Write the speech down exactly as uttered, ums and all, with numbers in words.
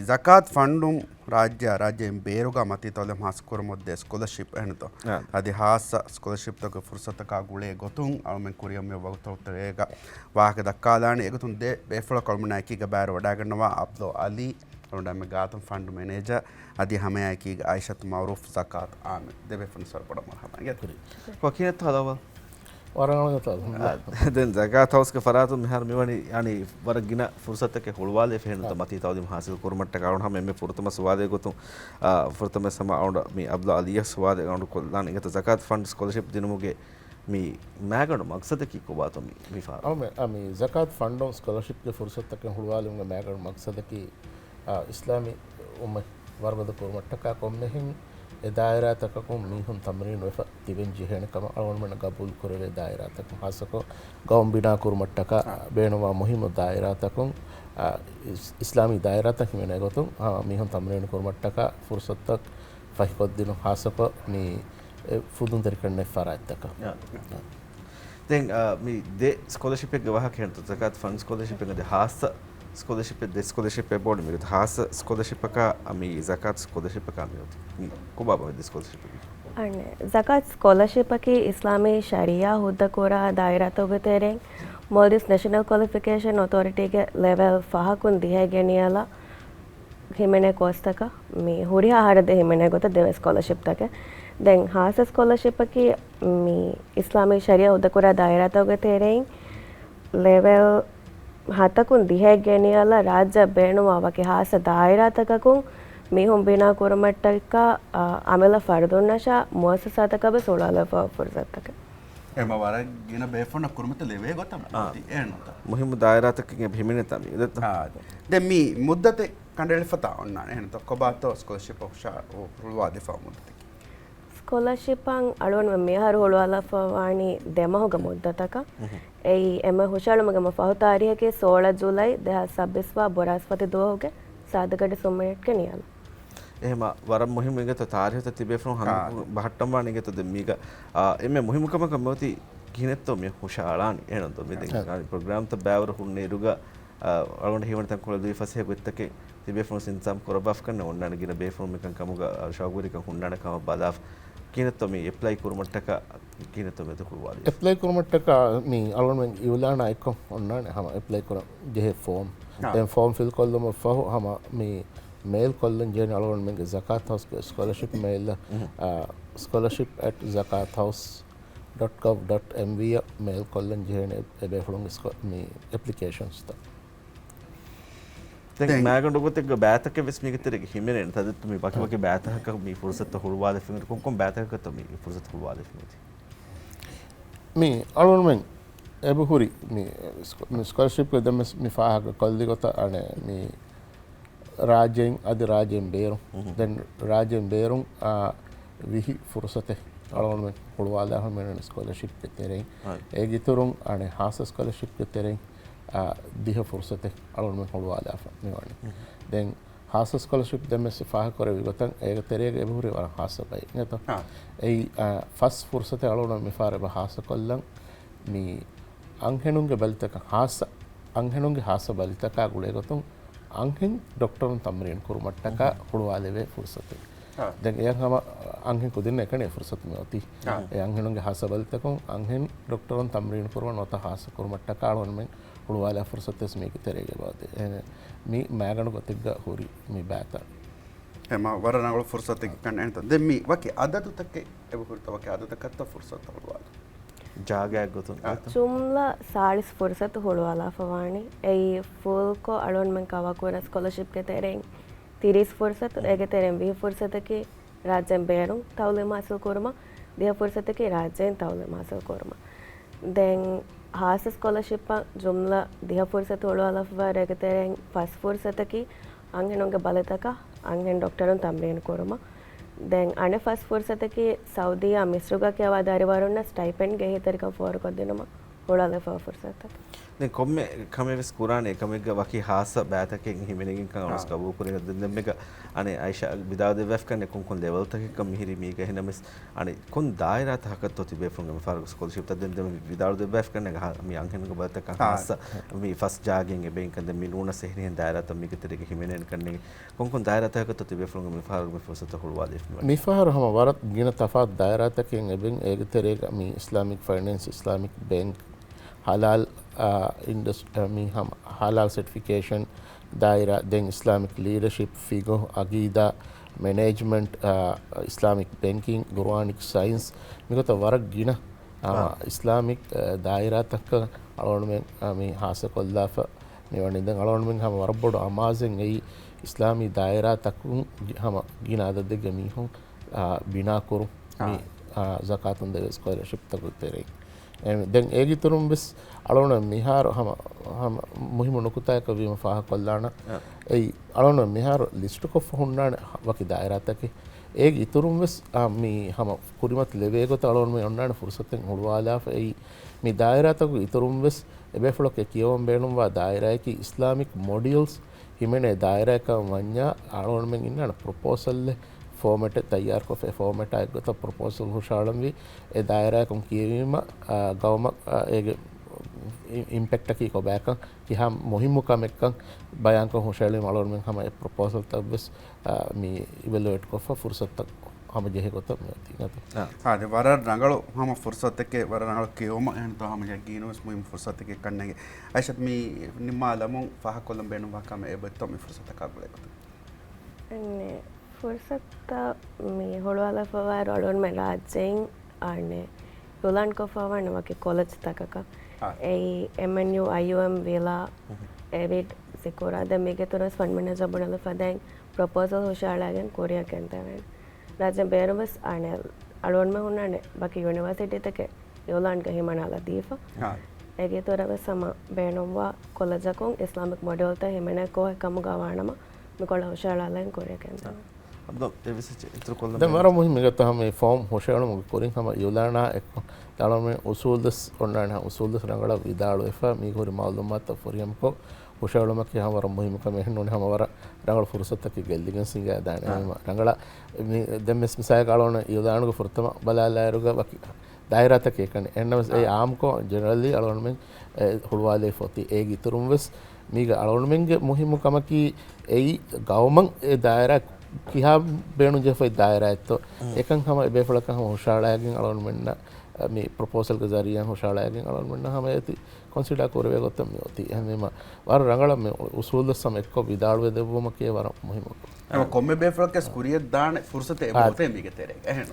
ޒަކާތު ފަންޑުން ރާއްޖެއަށް ރާއްޖޭން ބޭރުގަ މަތީ ތައުލީމު ހާއްސަ ކުރަމުން ދޭ ސްކޮލަރޝިޕް އެހެންތޯ؟ އާ. އަދި ހާއްސަ ސްކޮލަރޝިޕްތަކުގެ ފުރުސަތަކާ ގުޅޭ ގޮތުން އަޅުމެން ކުރިއަށް މި ވަގުތުތަކުގަ ވާހަކަ ދައްކާލާނީ. އެގޮތުން ދެ ބޭފުޅަކު އަޅުމެންނާ އެކީގަ ބައިވެރިވެވަޑައިގަންނަވާ އަބްދުލް އަލީ، އަޅުގަނޑު މި ގާތުން ފަންޑު މެނޭޖަރ، އަދި ހަމައެއާއެކީގަ އައިޝަތު މައުރޫފް ޒަކާތު އާމިރު. ދެ ބޭފުޅުން ސޮރު ބޮޑަށް މަރުހަބާ. ކޮކިނެއްތޯ ހަލަވަލް؟ ވަރަށް އަޅުގަނޑު ތައުލީމު. އާ، ދެން ޒަކާތު ހައުސްގެ ފަރާތުން މިހާރު މިވަނީ، އަނި، ވަރަށް ގިނަ ފުރުސަތެއް ހުޅުވާލެވިފަ ހެންތަ އާ. މަތީ ތައުލީމު ހާސިލް ކުރުމަށްޓަކާ އަޅުން ހަމަ އެންމެ ފުރަތަމަ ސުވާލެއް ގޮތުން، އާ، ފުރަތަމަ ސަމާ އަޅުން މި އަބްދުލް އަލީއަށް ސުވާލެއް އަޅުން ކޮށްލާން އިނގޭތޯ ޒަކާތު ފަންޑް ސްކޮލަރޝިޕް ދިނުމުގެ މި މައިގަނޑު މަގްސަދަކީ ކޮބާތޯ މި، މި ފާރު؟ އަޅުމެ-، އަ، މި ޒަކާތު ފަންޑުން ސްކޮލަރޝިޕްގެ ފުރުސަތުތަކެއް ހުޅުވާލުމުގެ މައިގަނޑު މަގްސަދަކީ، އަ، އިސްލާމީ އުއްމަތް ވަރުގަދަ ކުރުމަށްޓަކާ ކޮންމެހެން އެ ދާއިރާތަކަކުން މީހުން ތަމްރީނު ވެފަ ތިބެން ޖެހޭނެ ކަމަށް އަޅުގަނޑުމެންނަށް ގަބޫލު ކުރެވޭ ދާއިރާތަކުން، ހާއްސަކޮށް ގައުމު ބިނާ ކުރުމަށްޓަކާ އާ. ބޭނުންވާ މުހިއްމު ދާއިރާތަކުން، އާ، އިސް-، އިސްލާމީ ދާއިރާތައް ހިމެނޭ ގޮތުން، އާ، މީހުން ތަމްރީނު ކުރުމަށްޓަކާ ފުރުސަތުތައް ފަހިކޮށްދިނުން، ހާއްސަކޮށް މި، އެ، ފުދުންތެރިކަންނެއް ފަރާތްތަކަށް. އާ. ދެން، އާ، މި ދެ ސްކޮލަރޝިޕެއްގެ ވާހަކަ ހެންތޯ؟ ޒަކާތު ފަންޑް ސްކޮލަރޝިޕެއް އަދި ހާއްސަ ސްކޮލަރޝިޕެއް، ދެ ސްކޮލަރޝިޕެއް ބޯޑު މިގޮތަށް ހާއްސަ ސްކޮލަރޝިޕަކާ، މި ޒަކާތު ސްކޮލަރޝިޕަކާ މި އޮތީ. މި ކޮބާބާ ދެ ސްކޮލަރޝިޕެއް؟ އަނެއް، ޒަކާތު ސްކޮލަރޝިޕަކީ އިސްލާމީ ޝަރީއާ ހުއްދަ ކުރާ ދާއިރާތަކުގެ ތެރެއިން މޯލްޑިވްސް ނެޝަނަލް ކޮލިފިކޭޝަން އޮތޯރިޓީގެ ލެވެލް ފަހަކުން ދިހައެއްގެ ނިޔަލަށް ހިމެނޭ ކޯސްތަކަށް މި ހުރިހާ އަހަރަށް ދޭ ހިމެނޭ ގޮތަށް ދެވޭ ސްކޮލަރޝިޕްތަކެއް. ދެން ހާއްސަ ސްކޮލަރޝިޕަކީ މި އިސްލާމީ ޝަރީއާ ހުއްދަކުރާ ދާއިރާތަކުގެ ތެރެއިން ލެވެލް ހަތަކުން ދިހައެއްގެ ނިޔަލަށް ރާއްޖެއަށް ބޭނުންވާ ވަކި ހާއްސަ ދާއިރާތަކަކުން މީހުން ބިނާ ކުރުމަށްޓަކާ، އަ، އަމިއްލަ ފަރުދުންނަށާ މުއައްސަސާތަކަށް ވެސް ހުޅުވާލައްވާ ފުރުސަތުތަކެއް. އެމަ ވަރަށް ގިނަ ބޭފުޅުންނަށް ކުރިމަތިލެވޭ ގޮތަށް އާ. އޮތީ އެހެންތަ؟ މުހިއްމު ދާއިރާތަކެއް ހިމެނޭތާ މި އިދަތަ؟ އާ، ދެ. ދެން މި މުއްދަތެއް ކަނޑައެޅިފަތާ އޮންނާނެ އެހެންތަ؟ ކޮބާތޯ ސްކޮލަރޝިޕް ހުށަ-، ހުޅުވާލެވިފަ މުއްދަތަކީ؟ ސްކޮލަރޝިޕަށް އަޅުގަނޑުމެން މިއަހަރު ހުޅުވާލާފަ ވާނީ ދެމަހުގެ މުއްދަތަކަށް. އެއީ އެމަ ހުށައެޅުމުގެ ފަހު ތާރީހަކީ ސޯޅަ ޖުލައި ދެހާސް ސައްބީސް ވާ ބުރާސްފަތި ދުވަހުގެ ސާދަގަޑި ސުންމިނެޓްގެ ނިޔަލަށް. އެހެމަ ވަރަށް މުހިއްމު އިނގޭތޯ ތާރީހުތައް ތިބޭފުޅުން ހަނގު-، އާ. ބަހައްޓަންވާނެ އިނގޭތޯ ދެން މީގަ، އާ، އެންމެ މުހިއްމު ކަމަކަށް މިއޮތީ ކިހިނެއްތޯ މި ހުށައަޅާނީ. އެހެންތޯ މި ދެން އާ. ޕްރޮގްރާމްތައް ބައިވަރު ހުންނަ އިރުގަ، އާ، އަޅުގަނޑު ހީވަނީ ތަންކޮޅެއް ލުއިފަސޭހަ ގޮތްތަކެއް ތިބޭފުޅުން ސިންތާމް ކުރައްވާފަކަން އޮންނާނެ ގިނަ ބޭފުޅުން މިކަން ކަމުގަ ޝައުގުވެރިކަން ހުންނާނެ ކަމަށް ބަލާފަ. ކިހިނެއްތޯ މި އެޕްލައި ކުރުމަށްޓަކާ ކިހިނެއްތޯ މި ދުކުޅުވާލީ؟ އެޕްލައި ކުރުމަށްޓަކާ މި އަޅުގަނޑުމެން އިއުލާނާ އެއްކޮށް އޮންނާނެ ހަމަ އެޕްލައި ކުރަން ޖެހޭ ފޯމް. އާ. ދެން ފޯމް ފިލް ކޮށްލުމަށް ފަހު ހަމަ މި މެއިލް ކޮށްލަން ޖެހޭނެ އަޅުގަނޑުމެންގެ ޒަކާތު ހައުސްގެ ސްކޮލަރޝިޕް މެއިލް، މުހު. އާ، ސްކޮލަރޝިޕް އެޓް ޒަކާތު ހައުސް ޑޮޓް ގޮވް ޑޮޓް އެމްވީ އަށް މެއިލް ކޮށްލަން ޖެހޭނެ އެ ބޭފުޅުންގެ ސްކޮ-، މި އެޕްލިކޭޝަންސްތައް. ދެން ދެން މައިގަނޑު ގޮތެއްގަ ބައިތަކެއް ވެސް މީގެ ތެރޭގަ ހިމެނޭނެ. ތަދެއްތަ މި ވަކި ވަކި ބައިތަކަކަށް މި ފުރުސަތު ހުޅުވާލެފިން ކޮން ކޮން ބައިތަކަކަށްތޯ މި ފުރުސަތު ހުޅުވާލެފިން؟ މި އަޅުގަނޑުމެން އެބަހުރި މި ސްކޮ-، މި ސްކޮލަރޝިޕްގެ ދެން ވެސް މި ފާހަގަ ކޮށްލި ގޮތަށް އަނެއް މި ރާއްޖެއިން އަދި ރާއްޖެއިން ބޭރުން. މުހު. ދެން ރާއްޖެއިން ބޭރުން، އާ، ވިހި ފުރުސަތެއް އަޅުގަނޑުމެން ހުޅުވާލާފަ މިވަނީ ސްކޮލަރޝިޕްގެ ތެރެއިން. އާ. އޭގެ އިތުރުން އަނެއް ހާއްސަ ސްކޮލަރޝިޕްގެ ތެރެއިން، އާ، ދިހަ ފުރުސަތެއް އަޅުގަނޑުމެން ހުޅުވާލާފަ މިވަނީ. މުހު. ދެން ހާއްސަ ސްކޮލަރޝިޕް ދެން ވެސް ފާހަގަކުރެއްވި ގޮތަށް އޭގެ ތެރޭގަ އެބަހުރި ވަރަށް ހާއްސަ ބައެއް ނެތޯ؟ އާ. އެއީ، އާ، ފަސް ފުރުސަތެއް އަޅުގަނޑު މިފަހަރު އެބަ ހާއްސަކޮށްލަން މި އަންހެނުންގެ ބަލިތަކަށް ހާއްސަ، އަންހެނުންގެ ހާއްސަ ބަލިތަކާ ގުޅޭ ގޮތުން އަންހެން ޑޮކްޓަރުން ތަމްރީން ކުރުމަށްޓަކާ މުހު. ހުޅުވާލެވޭ ފުރުސަތެއް. އާ. ދެން އެޔަށް ހަމަ އަންހެން ކުދިންނަށް އެކަނި ފުރުސަތު މި އޮތީ. އާ. އެ އަންހެނުންގެ ހާއްސަ ބަލިތަކުން އަންހެން ޑޮކްޓަރުން ތަމްރީން ކުރުމަށް ނުވަތަ ހާއްސަ ކުރުމަށްޓަކާ އަޅުގަނޑުމެން ހުޅުވާލާ ފުރުސަތެއް ވެސް މީގެ ތެރޭގަ އެބަ އޮތީ. އެހެން މި މައިގަނޑު ގޮތެއްގަ ހުރި މި ބައިތައް. އެމަ ވަރަށް ރަނގަޅު ފުރުސަތެއް ކަން އެންތަ. ދެން މި ވަކި އަދަދުތަކެއް އެބަ ހުރިތަ ވަކި އަދަދަކަށްތަ ފުރުސަތު ހުޅުވާލު؟ ޖާގައެއް ގޮތުން އާ. އެތަ؟ ޖުމްލަ ސާޅީސް ފުރުސަތު ހުޅުވާލާފަ ވާނީ. އެއީ ފުލްކޮށް އަޅުގަނޑުމެން ކަވާ ކުރާ ސްކޮލަރޝިޕްގެ ތެރެއިން ތިރީސް ފުރުސަތު، އޭގެ ތެރެއިން ވިހި ފުރުސަތަކީ ރާއްޖޭން ބޭރުން ތައުލީމު ހާސިލް ކުރުމަށް، ދިހަ ފުރުސަތަކީ ރާއްޖޭން ތައުލީމު ހާސިލް ކުރުމަށް. ދެން ހާއްސަ ސްކޮލަރޝިޕަށް ޖުމްލަ ދިހަ ފުރުސަތު ހުޅުވާލާފަވާ އޭގެ ތެރެއިން ފަސް ފުރުސަތަކީ އަންހެނުންގެ ބަލިތަކަށް އަންހެން ޑޮކްޓަރުން ތަމްރީނު ކުރުމަށް. ދެން އަނެއް ފަސް ފުރުސަތަކީ ސައުދީއާ މިސްރުގަ ކިޔަވާ ދަރިވަރުންނަށް ސްޓައިޕެންޑްގެ އެހީތެރިކަން ފޯރުކޮށްދިނުމަށް ހުޅުވާލާފަވާ ފުރުސަތަކީ. ދެން ކޮންމެ ކަމެއް ވެސް ކުރާނެ އެކަމެއްގަ ވަކި ހާއްސަ ބައިތަކެއް ހިމެނެގެން ކަން އަޅުސް އާ. ގަބޫލު ކުރި. ދެން ދެންމެގަ އަނެއް އައިޝާ ވިދާޅު ދެއްވާފިކަން ކޮން ކޮން ލެވެލްތަކެއްކަން މިހިރީ މީގަ ހިނަމެސް އަނެއް ކޮން ދާއިރާތަކަކަށްތޯ ތިބޭފުޅުންގެ މިފަހަރު ސްކޮލަރޝިޕްތައް ދެން ދެން ވިދާޅު ދެއްވާފިކަން ހާ-، މި އަންހެނުންގެ ބައިތަކަށް އާ. ހާއްސަ މި ފަސް ޖާގައިން އެބައިން ކަން ދެން މި ނޫނަސް އެހެނިހެން ދާއިރާތައް މީގެ ތެރޭގަ ހިމެނޭނެ ކަންނޭނގެ ކޮން ކޮން ދާއިރާތަކަކަށްތޯ ތިބޭފުޅުންގެ މިފަހަރު މި ފުރުސަތު ހުޅުވާލެވިފައި ވަނީ؟ މިފަހަރު ހަމަ ވަރަށް ގިނަ ތަފާތު ދާއިރާތަކެއް އެބައިން އޭގެ ތެރޭގަ މި އިސްލާމިކް ފައިނޭންސް، އިސްލާމިކް ބޭންކް، ހަލާލް، އާ، އިންޑަސް-، އާ، މި ހަމަ ހަލާލް ސެޓްފިކޭޝަން ދާއިރާ، ދެން އިސްލާމިކް ލީޑަޝިޕް، ފިގުހު، އަގީދާ، މެނޭޖްމަންޓް، އާ، އިސްލާމިކް ބޭންކިން، ގުރުއާނިކް ސައިންސް، މިގޮތަށް ވަރަށް ގިނަ ހަމަ އާ. އިސްލާމިކް، އާ، ދާއިރާތަކަށް އަޅުގަނޑުމެން، އާ، މި ހާއްސަކޮށްލާފަ މިވަނީ. ދެން އަޅުގަނޑުމެން ހަމަ ވަރަށް ބޮޑު އަމާޒެއް އެއީ އިސްލާމީ ދާއިރާތަކުން ގި-، ހަމަ ގިނަ އަދަދެއްގެ މީހުން، އާ، ބިނާކުރުން އާ. މި، އާ، ޒަކާތުން ދެވޭ ސްކޮލަރޝިޕްތަކުގެ ތެރެއިން. އެ، ދެން އޭގެ އިތުރުން ވެސް އަޅުގަނޑު މިހާރު ހަމަ، ހަމަ މުހިއްމު ނުކުތާއަކަށް ވީމަ ފާހަގަކޮށްލާނަން. އާ. އެއީ އަޅުގަނޑު މިހާރު ލިސްޓުކޮށްފަ ހުންނާނެ ވަކި ދާއިރާތަކެއް. އޭގެ އިތުރުން ވެސް، އާ، މި ހަމަ ކުރިމަތި ލެވޭ ގޮތަށް އަޅުގަނޑުމެން އޮންނާނެ ފުރުސަތެއް ހުޅުވާލާފަ. އެއީ މި ދާއިރާތަކުގެ އިތުރުން ވެސް އެބޭފުޅަކަށް ކިޔަވަން ބޭނުންވާ ދާއިރާއަކީ އިސްލާމިކް މޮޑިއުލްސް ހިމެނޭ ދާއިރާއަކަށް ވަންޏާ އަޅުގަނޑުމެން އިންނާނެ ޕްރޮޕޯސަލްއެއް ފޯމެޓެއް ތައްޔާރުކޮށްފަ، އެ ފޯމެޓާ އެއްގޮތަށް ޕްރޮޕޯސަލް ހުށަހަޅަންވީ. އެ ދާއިރާއަކުން ކިޔެވީމަ، އާ، ގައުމަށް، އާ، އޭގެ އި-، އިމްޕެކްޓަކީ ކޮބާކަން، ކިހާ މުހިއްމު ކަމެއްކަން ބަޔާންކޮށް ހުށަހެޅީމަ އަޅުގަނޑުމެން ހަމަ އެ ޕްރޮޕޯސަލްތައް ވެސް، އާ، މި އިވެލުއޭޓްކޮށްފަ ފުރުސަތުތައް ހަމަ ޖެހޭ ގޮތަށް މި އޮތީ. އާ، ދެ ވަރަށް ރަނގަޅު ހަމަ ފުރުސަތެކޭ، ވަރަށް ރަނގަޅު ކިޔެވުމަށް އެހެންތޯ ހަމަ ޔަގީނު ވެސް މުހިއްމު ފުރުސަތެކޭ ކަންނޭނގެ. އައިޝަތު މި ނިންމާލަމުން ފާހަގަކޮށްލަން ބޭނުންވާ ކަމެއް އެބައޮތްތޯ މި ފުރުސަތަކާ ގުޅޭ ގޮތުން؟ އެންމެ ފުރުސަތުތައް މި ހުޅުވާލަފަވާއިރު އަޅުގަނޑުމެން ރާއްޖެއިން އަނެއް އިއުލާންކޮށްފަ ވާނެ ވަކި ކޮލެޖްތަކަކަށް. އާ. އެއީ އެމްއެންޔޫ، އައިޔޫއެމް، ވިލާ، އެވިޑް، ސިކުރާ ދެން މީގެ އިތުރުން ވެސް ފަންޑް މެނޭޖަރ ބުނެލިފަ ދެން ޕްރޮޕޯސަލް ހުށަހަޅާގެން ކުރިއަށް ގެންދެވޭނެ. ރާއްޖޭން ބޭރުން ވެސް އަނެއް އަޅުގަނޑުމެން ހުންނާނެ ވަކި ޔުނިވަރސިޓީތަކެއް އިއުލާންގަ ހިމަނާލަ ދީފަ. އާ. އޭގެ އިތުރަށް ވެސް ހަމަ ބޭނުންވާ ކޮލެޖަކުން އިސްލާމިކް މޮޑިއުލްތައް ހިމެނޭ ކޯހެއް ކަމުގަ ވާނަމަ މިކޮޅަށް ހުށަހަޅާލަން ކުރިއަށް ގެންދަވާ. އާ. އަބްދުލް، އެ ވެސް އިތުރު ކޮށްލަން ދެން ބޭނުން. ވަރަށް މުހިންމު އެގޮތަށް ހަމަ މި ފޯމް ހުށަހެޅުމުގެ ކުރިން ހަމަ އިއުލާނާ އެއްކޮށް އަޅުގަނޑުމެން އުސޫލް ދަސް އޮންނާނެ ހަމަ އުސޫލް ދަސް ރަނގަޅަށް ވިދާޅުވެފަ މީގެ ހުރި މައުލޫމާތުތައް ފުރިހަމަކޮށް ހުށަހެޅުމަކީ ހަމަ ވަރަށް މުހިންމު ކަމެއް. އެހެންނޫނީ ހަމަ ވަރަށް ރަނގަޅު ފުރުސަތަކެއް ގެއްލިގެން ސިނގާދާނެ. އާ. ހަމަ ރަނގަޅަށް މި ދެން ވެސް މިސާލަކަށް އަޅުގަނޑު އިއުލާނުގެ ފުރަތަމަ ބަލާލާއިރުގަ ވަކި ދާއިރާތަކެއް ކަން. އެހެންނަމަވެސް އެ އާ. އާއްމުކޮށް ޖެނެރަލީ އަޅުގަނޑުމެން އެ ހުޅުވާލައިފަ އޮތީ. އޭގެ އިތުރުން ވެސް މީގަ އަޅުގަނޑުމެންގެ މުހިންމު ކަމަކީ އެއީ ގައުމަށް އެ ދާއިރާ ކިހާ ބޭނުންޖެހިފައި ދާއިރާއެއްތޯ އާ. އެކަން ހަމަ އެބޭފުޅަކަށް ހަމަ ހުށަހަޅާގެން އަޅުގަނޑުމެންނަށް މި ޕްރޮޕޯސަލްގެ ޒަރީއާ ހުށަހަޅާގެން އަޅުގަނޑުމެންނަށް ހަމަ އޭތި ކޮންސިޑާ ކުރެވޭ ގޮތަށް މި އޮތީ. އެހެންވީމަ ވަރަށް ރަނގަޅަށް މި އުސޫލު ދަސް ހަމަ އެއްކޮށް ވިދާޅުވެ ދެއްވުމަކީ ވަރަށް މުހިންމު ކަމެއް. ކޮންމެ ބޭފުޅަކަސް ކުރިއަށް ދާނެ ފުރުސަތެއް އެބަ އާ. އޮތޭ މީގެ ތެރޭގަ. އެހެން.